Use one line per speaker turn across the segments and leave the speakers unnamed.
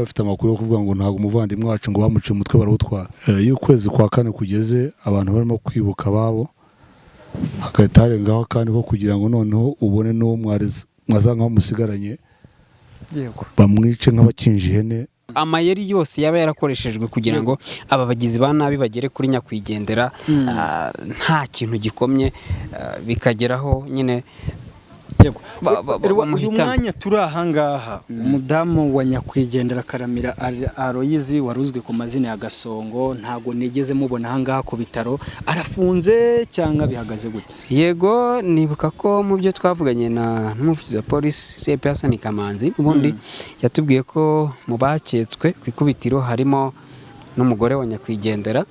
Bafite amakuru yo kuvuga ngo ntabwo umuvandimwe wacu ngo bamuciye umutwe barawutwara. Iyo ukwezi kwa kane kugeze, abantu barimo kwibuka ababo, hagahita harengaho akandi ko kugira ngo noneho ubone n'uwo mwaza nkaho musigaranye, bamwice nk'abakinje ihene.
Amayeri yose yaba yarakoreshejwe kugira ngo aba bagizi ba nabi bagere kuri nyakwigendera, nta kintu gikomye, bikageraho nyine
Uyu
bamuhitana.
mwanya turi ahangaha, umudamu wa nyakwigendera Karamira Aloyizi wari uzwi ku mazina ya Gasongo, ntabwo nigeze mubona ahangaha ku bitaro. Arafunze cyangwa bihagaze gute?
Yego, nibuka ko mu byo twavuganye na n'umuvugizi wa polisi, CP Hassan Kamanzi, ubundi yatubwiye ko mu baketswe ku ikubitiro harimo n'umugore wa nyakwigendera.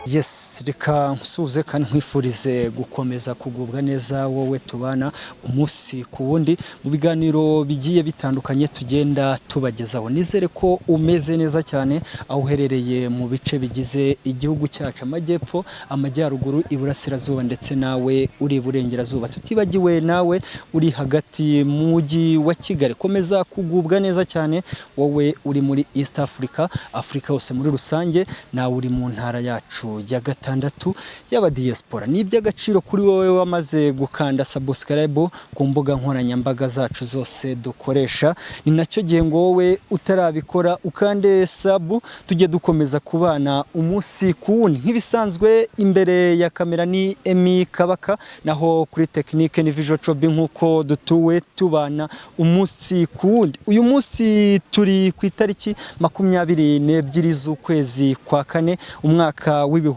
Yes, reka nsuhuze kandi nkwifurize gukomeza kugubwa neza wowe tubana umunsi ku wundi mu biganiro bigiye bitandukanye tugenda tubagezaho. Nizere ko umeze neza cyane aho uherereye mu bice bigize igihugu cyacu: amajyepfo, amajyaruguru, iburasirazuba, ndetse nawe uri iburengerazuba, tutibagiwe nawe uri hagati mu mujyi wa Kigali. Komeza kugubwa neza cyane wowe uri muri East Africa, Afurika yose muri rusange, nawe uri mu ntara yacu ya gatandatu y'aba diaspora. Ni iby'agaciro kuri wowe wamaze gukanda subscribe ku mbuga nkoranyambaga zacu zose dukoresha. Ni nacyo gihe ngo wowe utarabikora ukande sub, tujye dukomeza kubana umunsi ku wundi. Nk'ibisanzwe, imbere ya kamera ni Emi Kabaka, naho kuri tekinike ni Visual Chobi, nk'uko dutuwe tubana umunsi ku wundi. Uyu munsi turi ku itariki 22 z'ukwezi kwa kane, umwaka w'2026.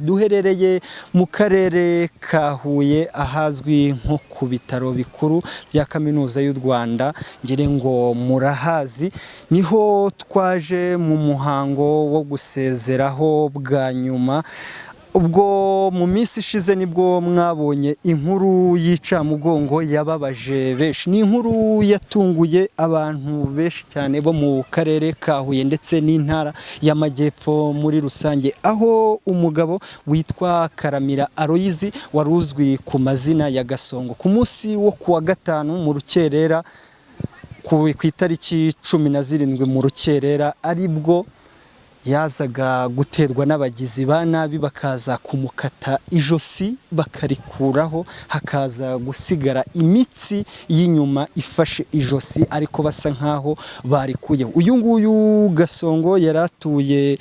Duherereye mu karere ka Huye, ahazwi nko ku bitaro bikuru bya Kaminuza y'u Rwanda, ngire ngo murahazi. Niho twaje mu muhango wo gusezeraho bwa nyuma. Ubwo mu minsi ishize nibwo mwabonye inkuru y'icamugongo yababaje benshi. Ni inkuru yatunguye abantu benshi cyane bo mu karere ka Huye ndetse n'intara y'Amajyepfo muri rusange, aho umugabo witwa Karamira Aloyizi wari uzwi ku mazina ya Gasongo, ku munsi wo kuwa gatanu mu rukerera, ku itariki 17 mu rukerera, aribwo yazaga guterwa n'abagizi ba nabi, bakaza kumukata ijosi bakarikuraho, hakaza gusigara imitsi y'inyuma ifashe ijosi, ariko basa nkaho barikuyeho. Uyu nguyu Gasongo yari atuye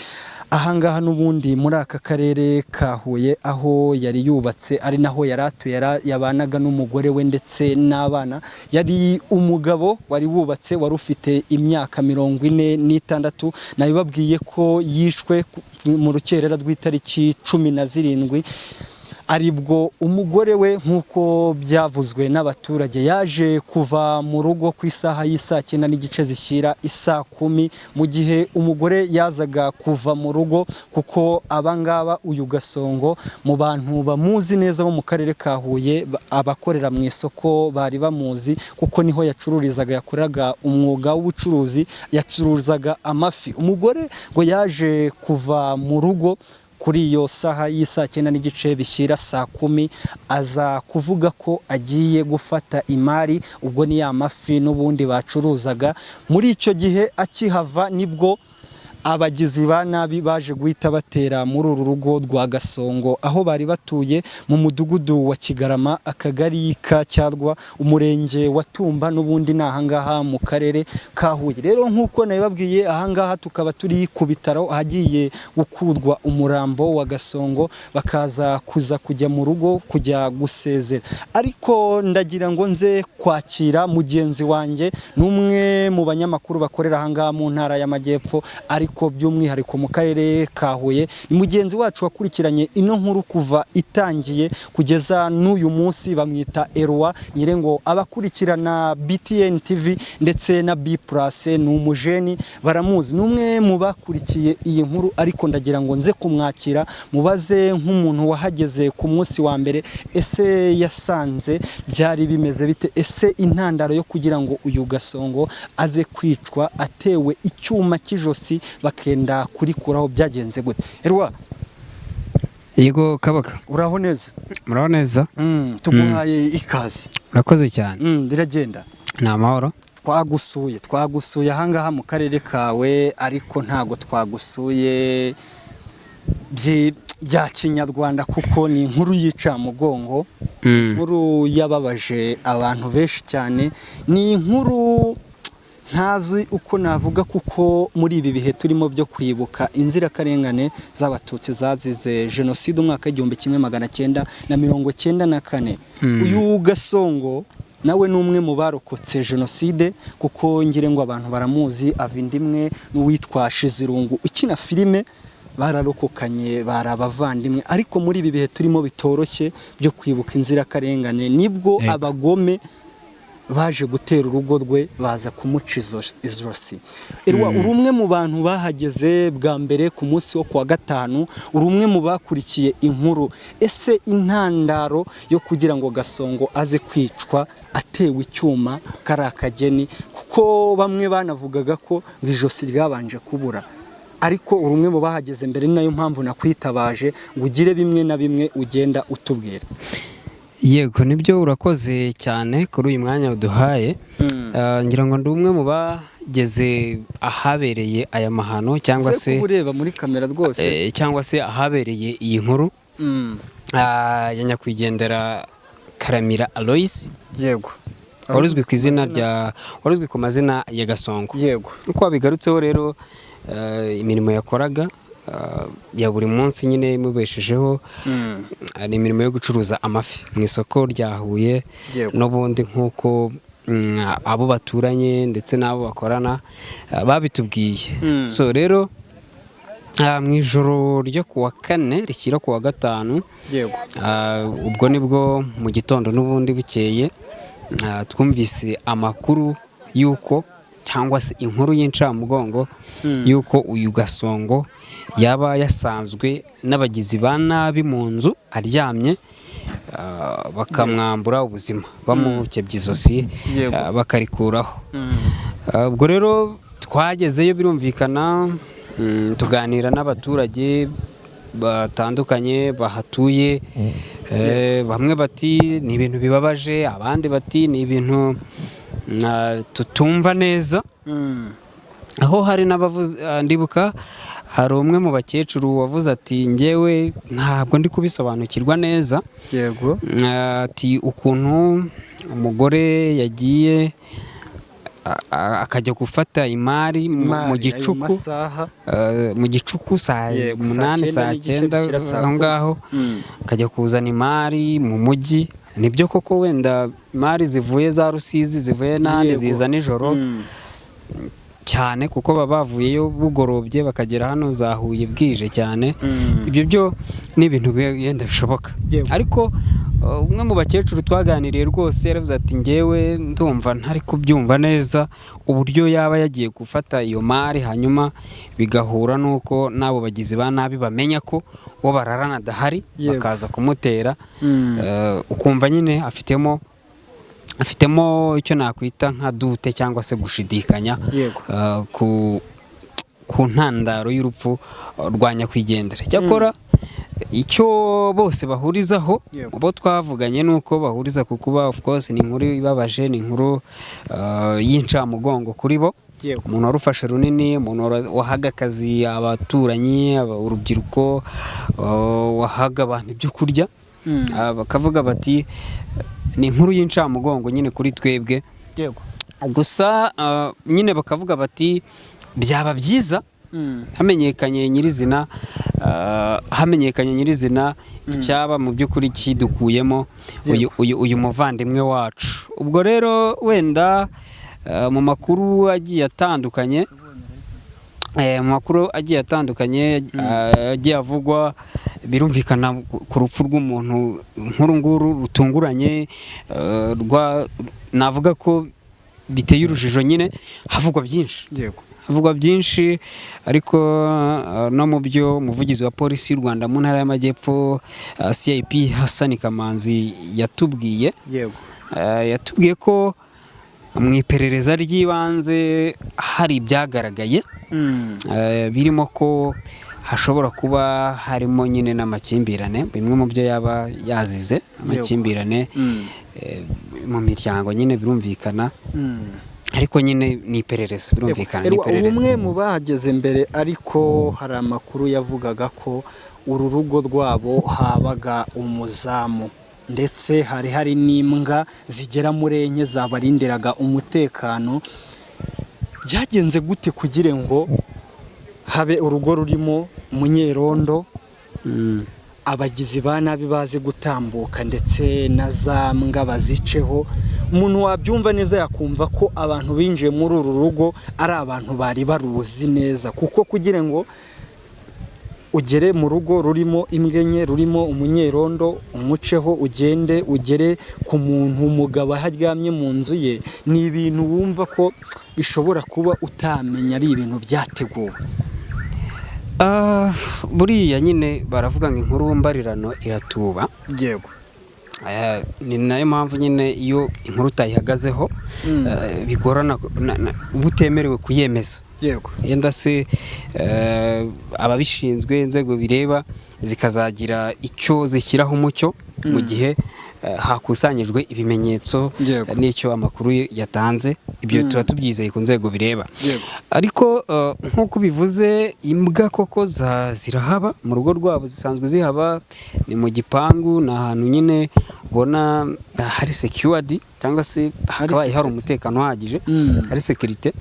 ahangaha n'ubundi muri aka karere ka Huye, aho yari yubatse, ari naho yari atuye, yabanaga n'umugore we ndetse n'abana. Yari umugabo wari wubatse, wari ufite imyaka 46. Nabibabwiye ko yishwe mu rukerera rw'itariki 17, aribwo umugore we, nk'uko byavuzwe n'abaturage, yaje kuva mu rugo ku isaha y'isaa cyenda n'igice zishyira isaa kumi. Mu gihe umugore yazaga kuva mu rugo, kuko abangaba, uyu Gasongo, mu bantu bamuzi neza bo mu karere ka Huye, abakorera mu isoko bari bamuzi, kuko niho yacururizaga, yakoraga umwuga w'ubucuruzi, yacuruzaga amafi. Umugore ngo yaje kuva mu rugo kuri iyo saha y'isaa cyenda n'igice bishyira saa kumi, aza kuvuga ko agiye gufata imari, ubwo ni ya mafi n'ubundi bacuruzaga. Muri icyo gihe akihava nibwo abagizi ba nabi baje guhita batera muri uru rugo rwa Gasongo, aho bari batuye mu mudugudu wa Kigarama, akagari ka Cyarwa, umurenge wa Tumba, n'ubundi ni ahangaha mu karere ka Huye. Rero nk'uko nabibabwiye, ahangaha tukaba turi ku bitaro ahagiye gukurwa umurambo wa Gasongo, bakaza kuza kujya mu rugo kujya gusezera. Ariko ndagira ngo nze kwakira mugenzi wanjye, ni umwe mu banyamakuru bakorera ahangaha mu ntara y'Amajyepfo, ariko by'umwihariko mu karere ka Huye. Ni mugenzi wacu wakurikiranye ino nkuru kuva itangiye kugeza n'uyu munsi, bamwita Eloi Nyirengo. Abakurikirana BTN TV ndetse na B Plus, ni umujeni, baramuzi, ni umwe mu bakurikiye iyi nkuru. Ariko ndagira ngo nze kumwakira, mubaze nk'umuntu wahageze ku munsi wa mbere: ese yasanze byari bimeze bite? Ese intandaro yo kugira ngo uyu Gasongo aze kwicwa atewe icyuma cy'ijosi bakenda kurikuraho byagenze gute? Eloi.
Yego Kabaka.
Uraho neza?
Muraho neza.
Tuguhaye ikaze.
Murakoze cyane.
Biragenda?
Ni amahoro.
Twagusuye ahangaha mu karere kawe, ariko ntago twagusuye bya kinyarwanda, kuko ni inkuru y'icamugongo, inkuru yababaje abantu benshi cyane. Ni inkuru ntazi uko navuga, kuko muri ibi bihe turimo byo kwibuka inzirakarengane z'Abatutsi zazize jenoside umwaka w'1994, uyu Gasongo nawe ni umwe mu barokotse jenoside, kuko ngire ngo abantu baramuzi, ava inda imwe n'uwitwa Shizirungu ukina filime, bararokokanye, bari abavandimwe. Ariko muri ibi bihe turimo bitoroshye byo kwibuka inzirakarengane, nibwo abagome baje gutera urugo rwe, baza kumuca ijosi. Erwa, uri umwe mu bantu bahageze bwa mbere ku munsi wo kuwa gatanu, uri umwe mu bakurikiye inkuru. Ese intandaro yo kugira ngo Gasongo aze kwicwa atewe icyuma kari akageni, kuko bamwe banavugaga ko ngo ijosi ryabanje kubura, ariko uri umwe mu bahageze mbere, ni nayo mpamvu nakwitabaje ngo ugire bimwe na bimwe ugenda utubwira.
Yego nibyo, urakoze cyane kuri uyu mwanya uduhaye. Ngira ngo ndi umwe mu bageze ahabereye aya mahano cyangwa se
kuba ureba muri kamera rwose.
Cyangwa se ahabereye iyi nkuru ya nyakwigendera Karamira Aloys, wari uzwi ku izina rya, wari uzwi ku mazina ya Gasongo. Uko wabigarutseho rero, imirimo yakoraga ya buri munsi nyine imubeshejeho ni imirimo yo gucuruza amafi mu isoko rya Huye. N'ubundi nk'uko abo baturanye ndetse n'abo bakorana babitubwiye. So rero mu ijoro ryo ku wa kane rishyira ku wa gatanu, ubwo nibwo mu gitondo n'ubundi bukeye twumvise amakuru y'uko, cyangwa se inkuru y'incamugongo y'uko uyu Gasongo yaba yasanzwe n'abagizi ba nabi mu nzu aryamye, bakamwambura ubuzima bamukebye izosi, bakarikuraho. Ubwo rero twagezeyo, birumvikana, tuganira n'abaturage batandukanye bahatuye. Bamwe bati ni ibintu bibabaje, abandi bati ni ibintu tutumva neza. Aho hari n'abavuze, ndibuka hari umwe mu bakecuru wavuze ati: "Njyewe ntabwo ndi kubisobanukirwa neza." Ati ukuntu umugore yagiye akajya gufata imari mu
Imari, ayo
gicuku,
masaha.
Mu gicuku saa
Yego, saa
8,
cyenda
saa
n'igice
9
bishyira saa
aho
10.
ngaho, akajya kuzana imari mu mujyi. Nibyo koko, wenda imari zivuye za Rusizi, zivuye n'ahandi, ziza nijoro cyane, kuko baba bavuyeyo bugorobye bakagera hano za Huye bwije cyane. Ibyo byo ni ibintu yenda bishoboka. Ariko umwe mu bakecuru twaganiriye rwose yaravuze ati: "Njyewe ndumva ntari kubyumva neza uburyo yaba yagiye gufata iyo mari, hanyuma bigahura n'uko n'abo bagizi ba nabi bamenya ko uwo bararana adahari, bakaza kumutera." Ukumva nyine afitemo icyo nakwita nka doute cyangwa se gushidikanya ku ntandaro y'urupfu rwa nyakwigendera. Cyakora icyo bose bahurizaho, bo twavuganye, ni uko bahuriza ku kuba of course ni inkuru ibabaje, ni inkuru y'incamugongo kuri bo. Umuntu wari ufashe runini, umuntu wahaga akazi abaturanyi, urubyiruko, wahaga abantu ibyo kurya. Bakavuga bati ni inkuru y'incamugongo nyine kuri twebwe. Gusa nyine bakavuga bati byaba byiza hamenyekanye nyirizina, icyaba mu by'ukuri kidukuyemo uyu muvandimwe wacu. Ubwo rero wenda mu makuru agiye atandukanye, agiye avugwa, birumvikana ku rupfu rw'umuntu nk'uru nguru rutunguranye, navuga ko biteye urujijo nyine, havugwa byinshi. Havugwa byinshi, ariko no mu byo umuvugizi wa polisi y'u Rwanda mu ntara y'Amajyepfo, CIP Hassan Kamanzi yatubwiye, yatubwiye ko mu iperereza ry'ibanze hari ibyagaragaye, birimo ko hashobora kuba harimo nyine n'amakimbirane, bimwe mu byo yaba yazize amakimbirane mu miryango nyine birumvikana, ariko nyine ni iperereza, birumvikana ni iperereza.
Umwe mu bahageze mbere, ariko hari amakuru yavugaga ko uru rugo rwabo habaga umuzamu, ndetse hari n'imbwa zigera muri enye zabarindiraga umutekano. Byagenze gute kugira ngo habe urugo rurimo umunyerondo, abagizi ba nabi bazi gutambuka ndetse na za mbwa baziceho? Umuntu wabyumva neza yakumva ko abantu binjiye muri uru rugo ari abantu bari baruzi neza, kuko kugira ngo ugere mu rugo rurimo imbwa enye, rurimo umunyerondo, umuceho ugende ugere ku muntu umugabo aho aryamye mu nzu ye, ni ibintu wumva ko bishobora kuba utamenya ari ibintu byateguwe.
Buriya nyine baravuga ngo inkuru mbarirano iratuba.
Yego.
Ni nayo mpamvu nyine iyo inkuru utayihagazeho bigorana, uba utemerewe kuyemeza.
Yego.
Yenda se ababishinzwe, inzego bireba zikazagira icyo zishyiraho umucyo mu gihe hakusanyijwe ibimenyetso n'icyo amakuru yatanze, ibyo tuba tubyizeye ku nzego bireba. Ariko nk'uko ubivuze, imbwa koko zirahaba mu rugo rwabo, zisanzwe zihaba, ni mu gipangu, ni ahantu nyine ubona hari secured cyangwa se hakabaye hari umutekano uhagije, hari sécurité.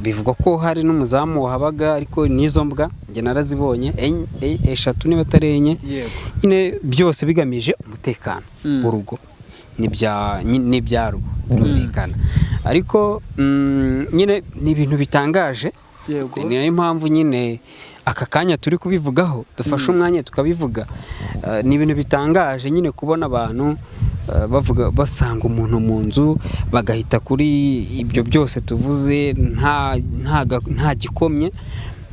Bivugwa ko hari n'umuzamu wahabaga, ariko n'izo mbwa njye narazibonye eshatu niba atari enye. Nyine byose bigamije umutekano w'urugo n'ibyarwo, birumvikana. Ariko nyine ni ibintu bitangaje. Ni nayo mpamvu nyine aka kanya turi kubivugaho, dufashe umwanya tukabivuga. Ni ibintu bitangaje nyine kubona abantu bavuga basanga umuntu mu nzu, bagahita kuri ibyo byose tuvuze, nta gikomye,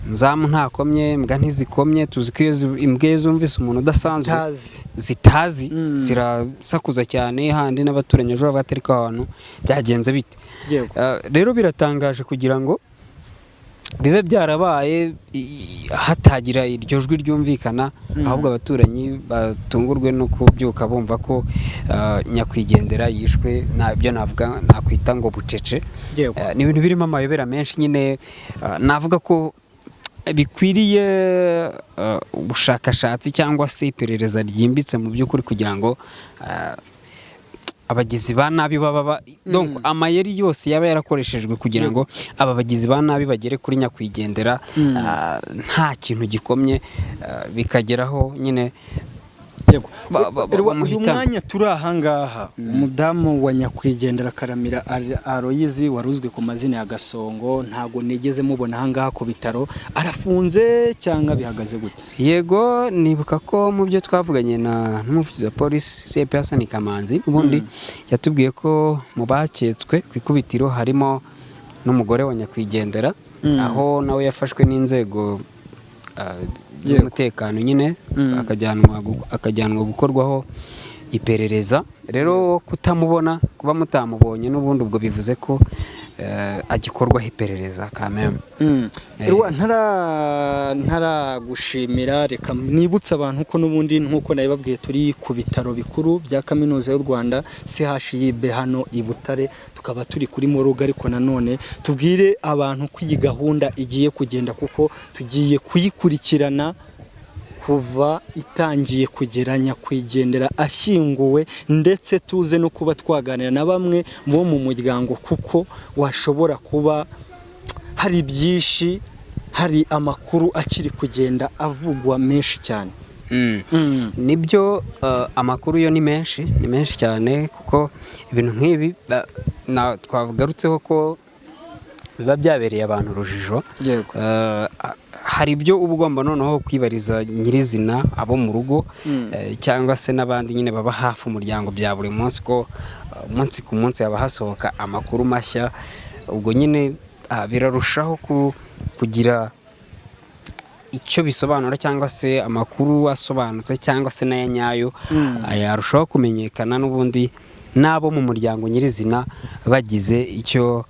umuzamu ntakomye, imbwa ntizikomye. Tuzi ko iyo imbwa iyo zumvise umuntu udasanzwe
Zitazi.
zitazi zirasakuza cyane, handi n'abaturanyi ejo bavuga ati ariko ahantu byagenze bite? Rero biratangaje kugira ngo bibe byarabaye hatagira iryo jwi ryumvikana, ahubwo abaturanyi batungurwe no kubyuka bumva ko nyakwigendera yishwe, nabyo navuga nakwita ngo bucece. Ni ibintu birimo amayobera menshi nyine, navuga ko bikwiriye ubushakashatsi cyangwa se iperereza ryimbitse mu by'ukuri, kugira ngo abagizi ba nabi baba donc amayeri yose yaba yarakoreshejwe kugira ngo aba bagizi ba nabi bagere kuri nyakwigendera nta kintu gikomye, bikageraho nyine
Uyu
bamuhitana.
mwanya turi ahangaha, umudamu wa nyakwigendera Karamira Aloyizi wari uzwi ku mazina ya Gasongo, ntago nigeze mubona ahangaha ku bitaro. Arafunze cyangwa bihagaze gute?
Yego, nibuka ko mu byo twavuganye na n'umuvugizi wa polisi CP Hassan Kamanzi, ubundi yatubwiye ko mu baketswe ku ikubitiro harimo n'umugore wa nyakwigendera, aho nawe yafashwe n'inzego z'umutekano nyine, akajyanwa gukorwaho iperereza. Rero kutamubona, kuba mutamubonye n'ubundi ubwo bivuze ko agikorwaho iperereza kameme.
Rwa ntaragushimira, reka nibutse abantu ko n'ubundi nk'uko nabibabwiye turi ku bitaro bikuru bya Kaminuza y'u Rwanda CHUB hano i Butare, tukaba turi kuri morgue. Ariko nanone tubwire abantu ko iyi gahunda igiye kugenda, kuko tugiye kuyikurikirana kuva itangiye kugera nyakwigendera ashyinguwe, ndetse tuze no kuba twaganira na bamwe bo mu muryango, kuko washobora kuba hari byinshi, hari amakuru akiri kugenda avugwa menshi cyane.
Nibyo, amakuru yo ni menshi, ni menshi cyane, kuko ibintu nk'ibi twagarutseho ko biba byabereye abantu urujijo. Hari ibyo uba ugomba noneho kwibariza nyirizina abo mu rugo, cyangwa se n'abandi nyine baba hafi umuryango bya buri munsi, ko umunsi ku munsi haba hasohoka amakuru mashya. Ubwo nyine birarushaho kugira icyo bisobanura, cyangwa se amakuru asobanutse cyangwa se n'aya nyayo yarushaho kumenyekana n'ubundi n'abo mu muryango nyirizina bagize icyo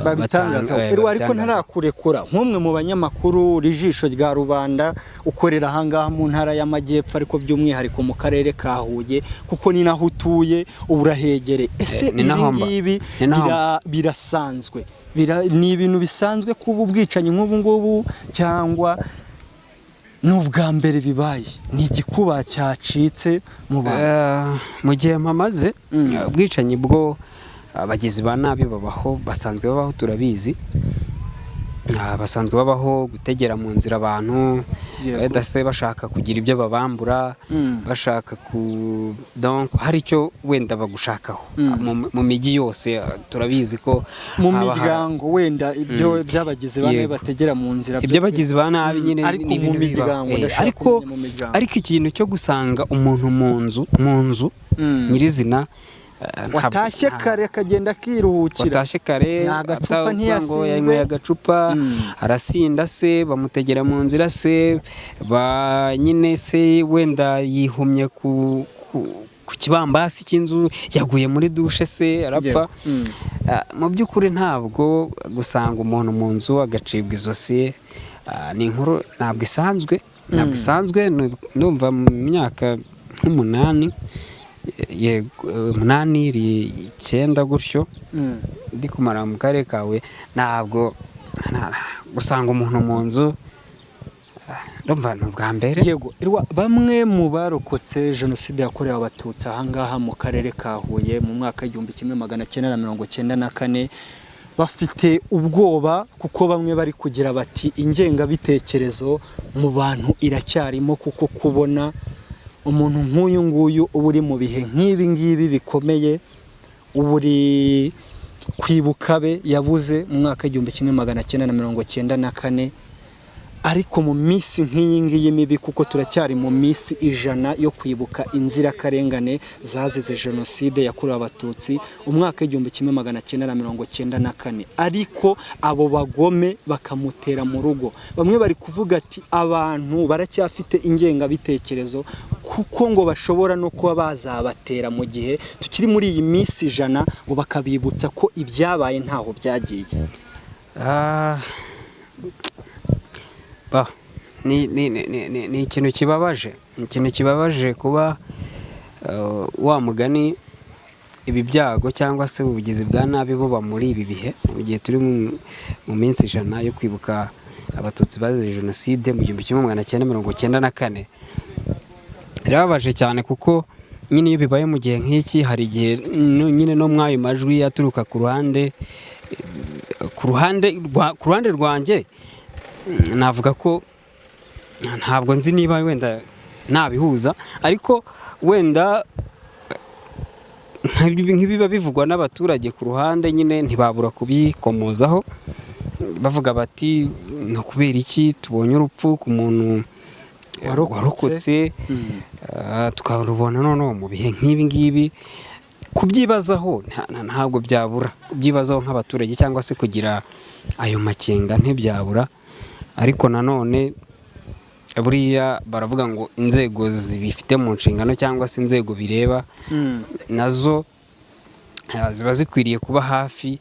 Babitangaza. Ariko ntarakurekura, nk'umwe mu banyamakuru ijisho rya rubanda ukorera ahangaha mu ntara y'Amajyepfo, ariko by'umwihariko mu karere ka Huye, kuko ni naho utuye, urahegereye. Ese ibi ngibi birasanzwe? Ni ibintu bisanzwe kuba ubwicanyi nk'ubu ngubu, cyangwa ni ubwa mbere bibaye, ni igikuba cyacitse mu bantu?
Mu gihe mpamaze, ubwicanyi bwo abagizi ba nabi babaho, basanzwe babaho, turabizi, basanzwe babaho, gutegera mu nzira abantu wenda se bashaka kugira ibyo babambura, bashaka ku donc hari icyo wenda bagushakaho. Mu mijyi yose turabizi ko
mu miryango wenda ibyo by'abagizi ba nabi bategera mu nzira,
iby'abagizi ba nabi nyine.
Ariko mu miryango,
ariko ikintu cyo gusanga umuntu mu nzu nyirizina,
watashye kare akagenda akiruhukira,
watashye kare,
agacupa ntiyasinze,
yanyweye agacupa arasinda se, bamutegera mu nzira se, ba nyine se wenda yihumye ku kibambasi cy'inzu, yaguye muri dushe se arapfa. Mu by'ukuri ntabwo gusanga umuntu mu nzu agacibwa izosi ni inkuru, ntabwo isanzwe, ntabwo isanzwe. Ndumva mu myaka nk'umunani, yego, 8, 9 gutyo, ndi kumara mu karere kawe, ntabwo gusanga umuntu mu nzu, ndumva ni ubwa mbere.
Yego, bamwe mu barokotse Jenoside yakorewe Abatutsi ahangaha mu karere ka Huye mu mwaka w'1994 bafite ubwoba, kuko bamwe bari kugira bati ingengabitekerezo mu bantu iracyarimo, kuko kubona umuntu nk'uyu nguyu uba uri mu bihe nk'ibi ngibi bikomeye, uba uri kwibuka be yabuze mu mwaka w'1994, ariko mu minsi nk'iyi ngiyi mibi, kuko turacyari mu minsi 100 yo kwibuka inzirakarengane zazize Jenoside yakorewe Abatutsi umwaka w'1994, ariko abo bagome bakamutera mu rugo, bamwe bari kuvuga ati abantu baracyafite ingengabitekerezo, kuko ngo bashobora no kuba bazabatera mu gihe tukiri muri iyi minsi 100, ngo bakabibutsa ko ibyabaye ntaho byagiye.
Ni ikintu kibabaje, ni ikintu kibabaje kuba wa mugani ibi byago cyangwa se ubugizi bwa nabi buba muri ibi bihe, mu gihe turi mu minsi 100 yo kwibuka Abatutsi bazize Jenoside mu 1994. Birababaje cyane, kuko nyine iyo bibaye mu gihe nk'iki, hari igihe nyine no mw'ayo majwi aturuka ku ruhande ku ruhande rwanjye, navuga ko ntabwo nzi niba wenda nabihuza, ariko wenda nk'ibiba bivugwa n'abaturage ku ruhande nyine ntibabura kubikomozaho, bavuga bati ni ukubera iki tubonye urupfu ku muntu warokotse, tukarubona noneho mu bihe nk'ibi ngibi? Kubyibazaho ntabwo byabura, kubyibazaho nk'abaturage cyangwa se kugira ayo makenga ntibyabura. Ariko nanone buriya baravuga ngo inzego zibifite mu nshingano cyangwa se inzego bireba nazo ziba zikwiriye kuba hafi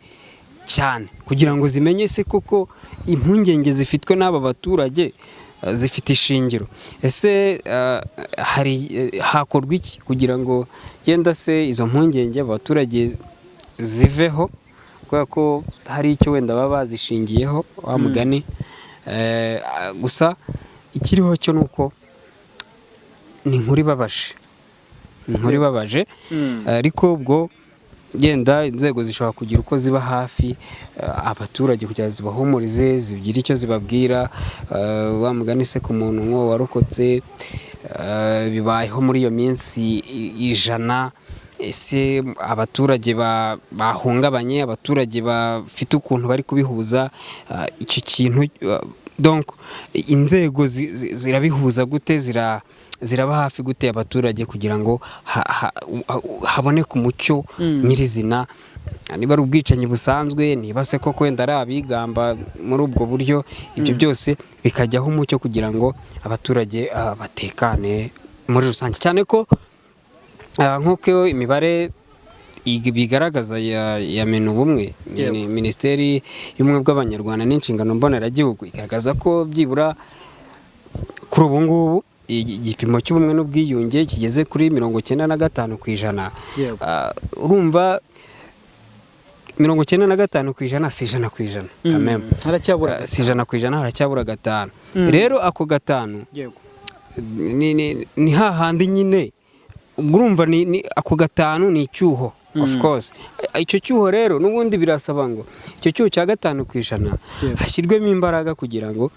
cyane, kugira ngo zimenye se koko impungenge zifitwe n'aba baturage zifite ishingiro. Ese hari hakorwa iki kugira ngo genda se izo mpungenge abaturage ziveho, kubera ko hari icyo wenda baba bazishingiyeho wa mugani. Gusa ikiriho cyo ni uko ni inkuru ibabaje, ni inkuru ibabaje, ariko ubwo genda inzego zishobora kugira uko ziba hafi abaturage kugira ngo zibahumurize, zigire icyo zibabwira. Wa mugani se ku muntu nk'uwo warokotse, bibayeho muri iyo minsi 100, ese abaturage bahungabanye, abaturage bafite ukuntu bari kubihuza icyo kintu, donc inzego zirabihuza gute, ziraba hafi gute abaturage kugira ngo haboneke umucyo nyirizina, niba ari ubwicanyi busanzwe, niba se koko wenda ari abigamba muri ubwo buryo, ibyo byose bikajyaho umucyo kugira ngo abaturage batekane muri rusange, cyane ko nk'uko imibare bigaragaza ya Minubumwe,
Yego.
ni Minisiteri y'Ubumwe bw'Abanyarwanda n'Inshingano Mboneragihugu, igaragaza ko byibura kuri ubu ngubu igipimo cy'ubumwe n'ubwiyunge kigeze kuri 95%.
Yego.
Urumva 95% si 100% kameme.
Haracyabura
Si 100%, haracyabura 5.
Mm.
Rero ako 5
Yego.
ni hahandi nyine ubwo urumva ni ako 5 ni icyuho, of course. Icyo cyuho rero n'ubundi birasaba ngo icyo cyuho cya 5%
Yego.
hashyirwemo imbaraga kugira ngo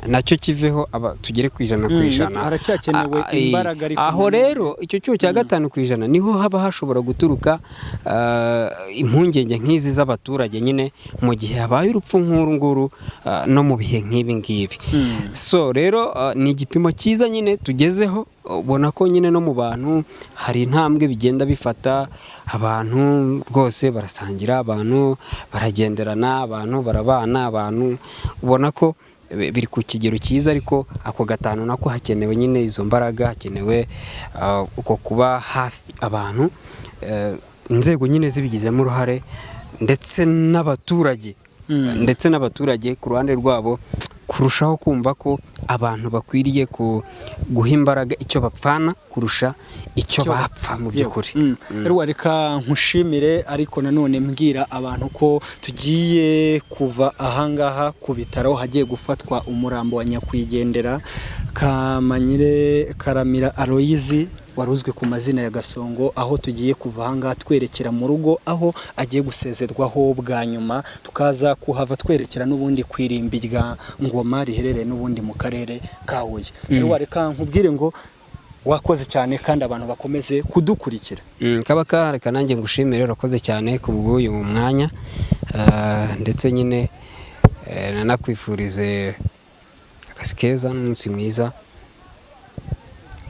nacyo kiveho, aba tugere ku ijana ku ijana.
Haracyakenewe imbaraga ariko
Aho
nanone.
rero icyo cyuho cya 5% niho haba hashobora guturuka impungenge nk'izi z'abaturage nyine mu gihe habaye urupfu nk'uru nguru, no mu bihe nk'ibi ngibi. So rero ni igipimo cyiza nyine tugezeho, ubona ko nyine no mu bantu hari intambwe bigenda bifata, abantu rwose barasangira, abantu baragenderana, abantu barabana, abantu ubona ko biri ku kigero cyiza, ariko ako 5 nako hakenewe nyine izo mbaraga, hakenewe uko kuba hafi abantu, inzego nyine zibigizemo uruhare ndetse n'abaturage, ndetse n'abaturage ku ruhande rwabo kurushaho kumva ko abantu bakwiriye guha imbaraga icyo bapfana kurusha icyo bapfa mu by'ukuri.
Rero reka nkushimire, ariko nanone mbwira abantu ko tugiye kuva ahangaha ku bitaro hagiye gufatwa umurambo wa nyakwigendera Kamanyire Karamira Aloyizi wari uzwi ku mazina ya Gasongo, aho tugiye kuva ahangaha twerekera mu rugo aho agiye gusezerwaho bwa nyuma, tukaza kuhava twerekera n'ubundi ku irimbi rya Ngoma riherereye n'ubundi mu karere ka Huye. Rero reka nkubwire ngo wakoze cyane kandi abantu bakomeze kudukurikira.
Kabaka, reka nanjye ngushimire, urakoze cyane ku bw'uyu mwanya, ndetse nyine nanakwifurize akazi keza n'umunsi mwiza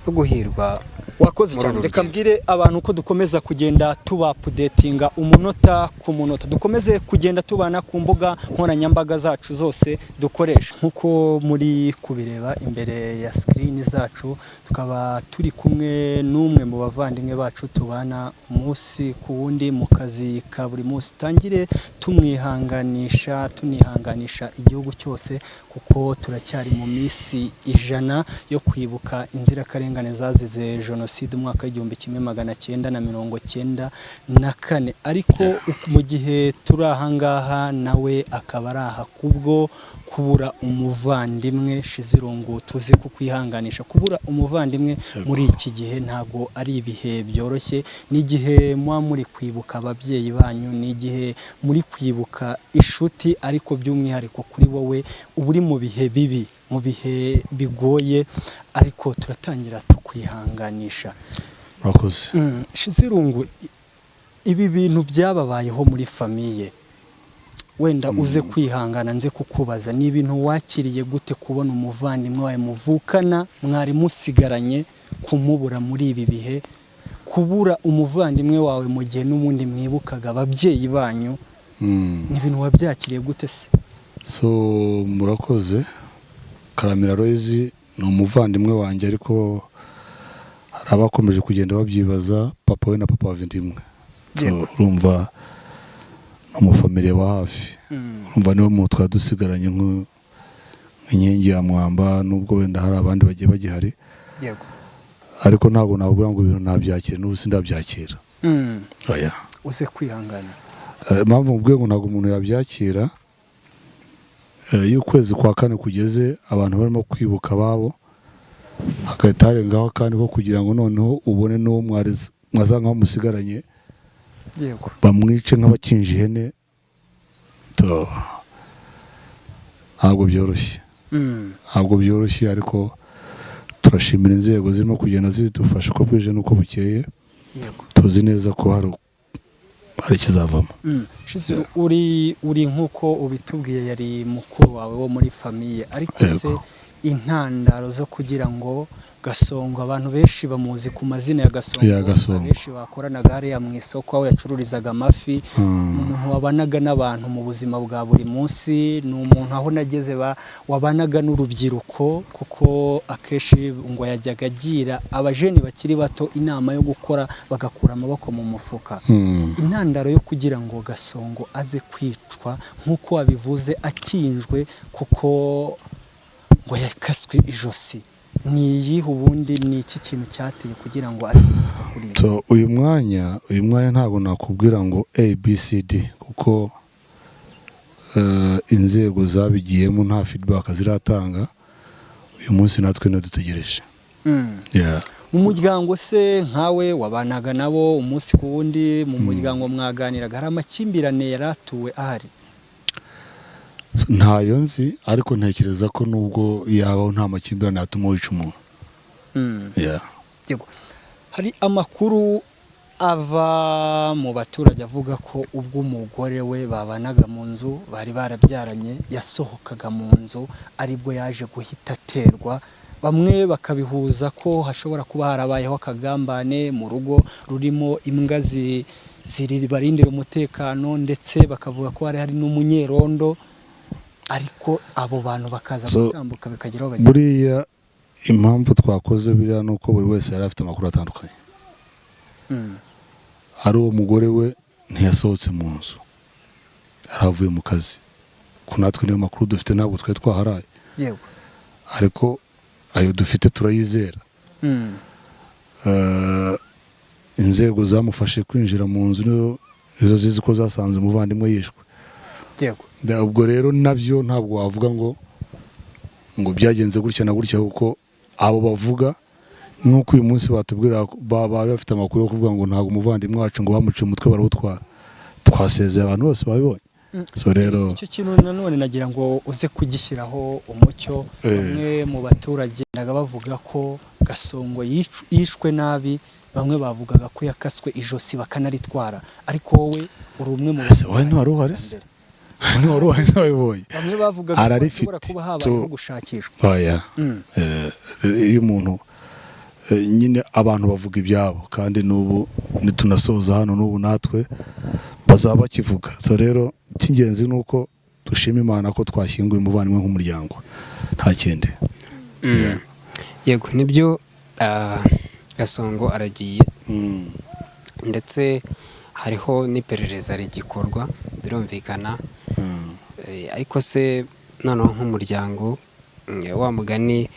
no guhirwa.
Wakoze
muri
cyane.
uru
Reka
rugendo.
mbwire abantu ko dukomeza kugenda tuba-updatinga umunota ku munota, dukomeze kugenda tubana ku mbuga nkoranyambaga zacu zose dukoresha nk'uko muri kubireba imbere ya screen zacu. Tukaba turi kumwe n'umwe mu bavandimwe bacu tubana umunsi ku wundi mu kazi ka buri munsi. Tangire tumwihanganisha, tunihanganisha igihugu cyose, kuko turacyari mu minsi 100 yo kwibuka inzirakarengane zazize jenoside umwaka w'1994. Ariko mu gihe turi ahangaha nawe akaba ari aha kubwo kubura umuvandimwe. Shizirungu, tuzi kukwihanganisha. Kubura umuvandimwe muri iki gihe ntago ari ibihe byoroshye, n'igihe muba muri kwibuka ababyeyi banyu, n'igihe muri kwibuka inshuti, ariko by'umwihariko kuri wowe uba uri mu bihe bibi, mu bihe bigoye, ariko turatangira tukwihanganisha.
Murakoze.
Shizirungu, ibi bintu byababayeho muri famille, wenda uze kwihangana nze kukubaza, ni ibintu wakiriye gute kubona umuvandimwe wawe muvukana mwari musigaranye kumubura muri ibi bihe, kubura umuvandimwe wawe mu gihe n'ubundi mwibukaga ababyeyi banyu, ni ibintu wabyakiriye gute se?
So murakoze. Karamira Aloyizi ni umuvandimwe wanjye, ariko hari abakomeje kugenda babyibaza, papa we na papa bavandimwe. So,
Yego.
urumva ni umufamiliye wa hafi, urumva niwe muntu twari dusigaranye nk'inkingi ya mwamba, nubwo wenda hari abandi bagiye bagihari,
Yego.
ariko ntabwo navuga ngo ibintu nabyakira, n'ubu sindabyakira. Oya.
Uze kwihangana.
Impamvu mubwiye ngo ntabwo umuntu yabyakira, iyo ukwezi kwa kane kugeze abantu barimo kwibuka ababo, hagahita harengaho akandi ko kugira ngo noneho ubone n'uwo mwasa nkaho musigaranye,
Yego.
bamwice nk'abakinje ihene. Ntabwo byoroshye. Ntabwo byoroshye, ariko turashimira inzego zirimo kugenda zidufasha uko bwije n'uko bukeye.
Yego.
Tuzi neza ko hari ikizavamo.
Shizu, uri nk'uko ubitubwiye, yari mukuru wawe wo muri famille, ariko
Yego.
se Intandaro zo kugira ngo Gasongo, abantu benshi bamuzi ku mazina ya Gasongo,
Ya Gasongo.
Abenshi bakoranaga hariya mu isoko aho yacururizaga amafi. Ni umuntu wabanaga n'abantu mu buzima bwa buri munsi, ni umuntu aho nageze wabanaga n'urubyiruko, kuko akenshi ngo yajyaga agira abajeni bakiri bato inama yo gukora bagakura amaboko mu mufuka. Intandaro yo kugira ngo Gasongo aze kwicwa nk'uko wabivuze akinjwe, kuko ngo yakaswe ijosi, ni iyihe? Ubundi ni iki kintu cyateye kugira ngo aze kwicwa kuri ibi?
So, uyu mwanya ntabwo nakubwira ngo A B C D, kuko inzego zabigiyemo nta feedback ziratanga. Uyu munsi natwe niyo dutegereje. Yeah.
Mu muryango se, nkawe wabanaga nabo umunsi ku wundi, mu muryango mwaganiraga, hari amakimbirane yari atuwe ahari?
So, ntayo nzi, ariko ntekereza ko nubwo yabaho nta makimbirane yatuma wica umuntu. Yeah.
Yego. Hari amakuru ava mu baturage avuga ko ubwo umugore we babanaga mu nzu bari barabyaranye yasohokaga mu nzu aribwo yaje guhita aterwa. Bamwe bakabihuza ko hashobora kuba harabayeho akagambane mu rugo rurimo imbwa barindira umutekano, ndetse bakavuga ko hari n'umunyerondo, ariko abo bantu bakaza
So,
gutambuka bikagera aho bagera.
Buriya impamvu twakoze biriya ni uko buri wese yari afite amakuru atandukanye. Ari uwo mugore we ntiyasohotse mu nzu, yari avuye mu kazi, ko natwe niyo makuru dufite, ntabwo twari twaharaye, ariko ayo dufite turayizera. Inzego zamufashe kwinjira mu nzu nizo zizi ko zasanze umuvandimwe yishwe. Ubwo rero nabyo ntabwo wavuga ngo byagenze gutya na gutya, kuko abo bavuga nk'uko uyu munsi batubwira baba bafite amakuru yo kuvuga ngo ntabwo umuvandimwe wacu ngo bamuciye umutwe barawutwara, twasezeye abantu bose babibonye. So rero
Icyo kintu nanone nagira ngo uze kugishyiraho umucyo. Bamwe mu baturage naga bavuga ko Gasongo yishwe nabi, bamwe bavugaga ko yakaswe ijosi bakanaritwara, ariko wowe uri umwe mu
Ese wowe ntiwari uhari se? Ntiwari uhari, ntiwabibonye?
Bamwe bavugaga ko
Ararifite.
hashobora kuba habayeho gushakishwa.
Oya. Iyo umuntu nyine abantu bavuga ibyabo, kandi n'ubu nitunasoza hano n'ubu natwe bazaba bakivuga. So rero icy'ingenzi ni uko dushima Imana ko twashyinguye umuvandimwe nk'umuryango, nta kindi.
Yego, nibyo, Gasongo aragiye, ndetse hariho n'iperereza rigikorwa, birumvikana. Ariko se noneho nk'umuryango, wa mugani,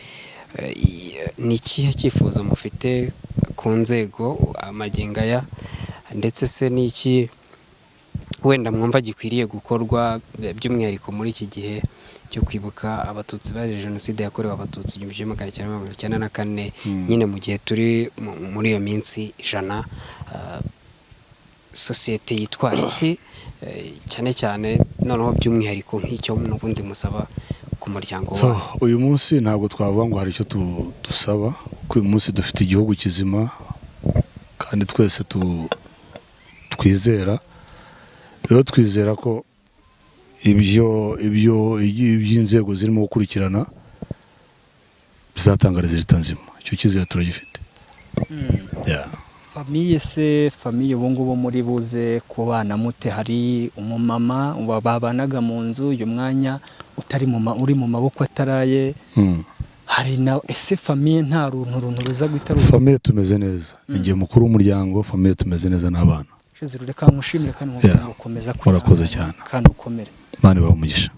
ni ikihe cyifuzo mufite ku nzego amagingo aya? Ndetse se ni iki wenda mwumva gikwiriye gukorwa, by'umwihariko muri iki gihe cyo kwibuka Abatutsi bazize Jenoside yakorewe Abatutsi 1994, nyine mu gihe turi muri iyo minsi 100, sosiyete yitwara ite, cyane cyane noneho by'umwihariko nk'icyo n'ubundi musaba ku muryango
So,
wawe?
uyu munsi ntabwo twavuga ngo hari icyo dusaba, kuko uyu munsi dufite igihugu kizima kandi twese twizera. Rero twizera ko ibyo iby'inzego zirimo gukurikirana bizatanga résultat nzima. Icyo cyizere turagifite. Yeah.
Famille se, famille ubu ngubu muri buze kubana mute? Hari umumama babanaga mu nzu, uyu mwanya utari mu uri mu maboko ataraye. Hari na ese famille nta runtu ruza guhita ruza?
Famille tumeze neza, ni igihe mukuru w'umuryango, famille tumeze neza n'abana.
Shize, reka nkushimire kandi
Yeah.
ngukomeza
Murakoze
kwihangana
cyane.
kandi ukomere.
Imana ibahe umugisha.